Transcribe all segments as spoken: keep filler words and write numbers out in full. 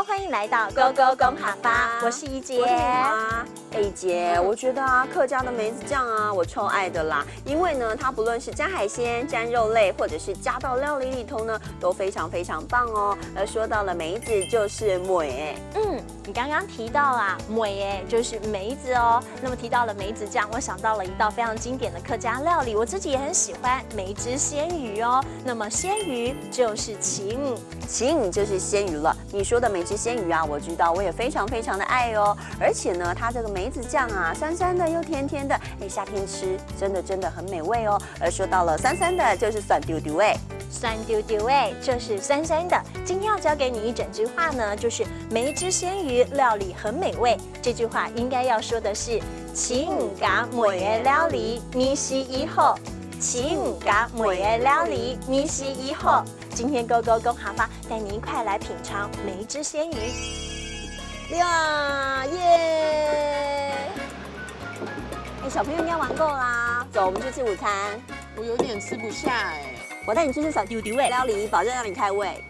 欢迎来到勾勾讲客话，我是怡姐。我是敏华。哎，姐，我觉得啊，客家的梅子酱啊，我超爱的啦。因为呢，它不论是沾海鲜、沾肉类，或者是加到料理里头呢，都非常非常棒哦。而说到了梅子，就是梅。嗯，你刚刚提到啊，梅哎，就是梅子哦。那么提到了梅子酱，我想到了一道非常经典的客家料理，我自己也很喜欢梅汁鲜鱼哦。那么鲜鱼就是旗鱼。旗鱼就是鲜鱼了。你说的梅汁鲜鱼啊，我知道，我也非常非常的爱哦。而且呢，它这个梅子酱啊，酸酸的又甜甜的，哎，夏天吃真的真的很美味哦。而说到了酸酸的，就是酸溜溜哎。酸溜溜哎，就是酸酸的。今天要教给你一整句话呢，就是梅汁鲜鱼料理很美味。这句话应该要说的是：旗鱼加梅个料理，味緒已好。旗鱼加梅个料理，味緒已好。今天勾勾讲客话，带你一块来品尝梅汁鲜鱼。哇耶！哎，小朋友应该玩够啦，走，我们去吃午餐。我有点吃不下哎、我带你去吃酸溜溜哎料理，保证让你开胃。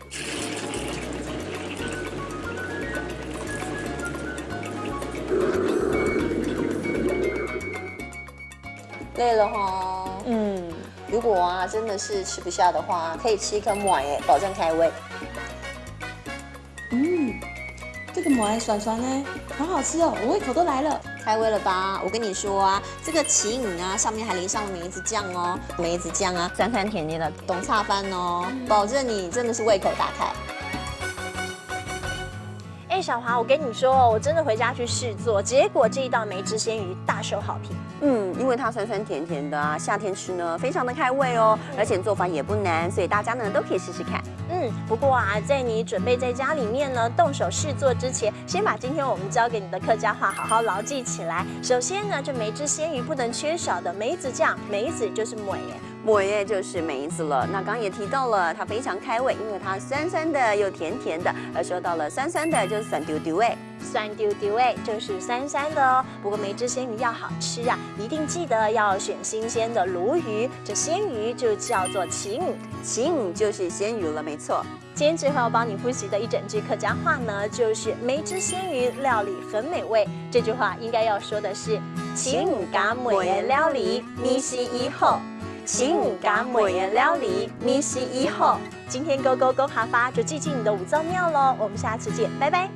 累了吼。嗯，如果啊真的是吃不下的话，可以吃一颗梅哎，保证开胃。嗯，这个梅酸酸哎，好好吃哦，我胃口都来了。开胃了吧？我跟你说啊，这个旗鱼啊，上面还淋上了梅子酱哦，梅子酱啊，酸酸甜甜的，懂差饭哦，保证你真的是胃口大开。哎，小华，我跟你说哦，我真的回家去试做，结果这一道梅汁鲜鱼大受好评。嗯，因为它酸酸甜甜的啊，夏天吃呢非常的开胃哦，而且做法也不难，所以大家呢都可以试试看。嗯，不过啊，在你准备在家里面呢，动手试做之前，先把今天我们教给你的客家话好好牢记起来。首先呢，这梅汁鲜鱼不能缺少的梅子酱，梅子就是梅耶。梅耶就是梅子了。那刚刚也提到了，它非常开胃，因为它酸酸的又甜甜的。而说到了酸酸的，就是酸溜溜哎。酸溜溜哎，就是酸酸的哦。不过梅汁鲜鱼要好吃啊，一定记得要选新鲜的鲈鱼，这鲜鱼就叫做旗鱼。旗鱼就是鲜鱼了，没错。今天最后要帮你复习的一整句客家话呢，就是梅汁鲜鱼料理很美味。这句话应该要说的是：旗鱼加梅个料理，味緒已好。旗鱼加梅个料理，味緒已好。今天勾勾讲客话就记进你的五脏庙喽，我们下次见，拜拜。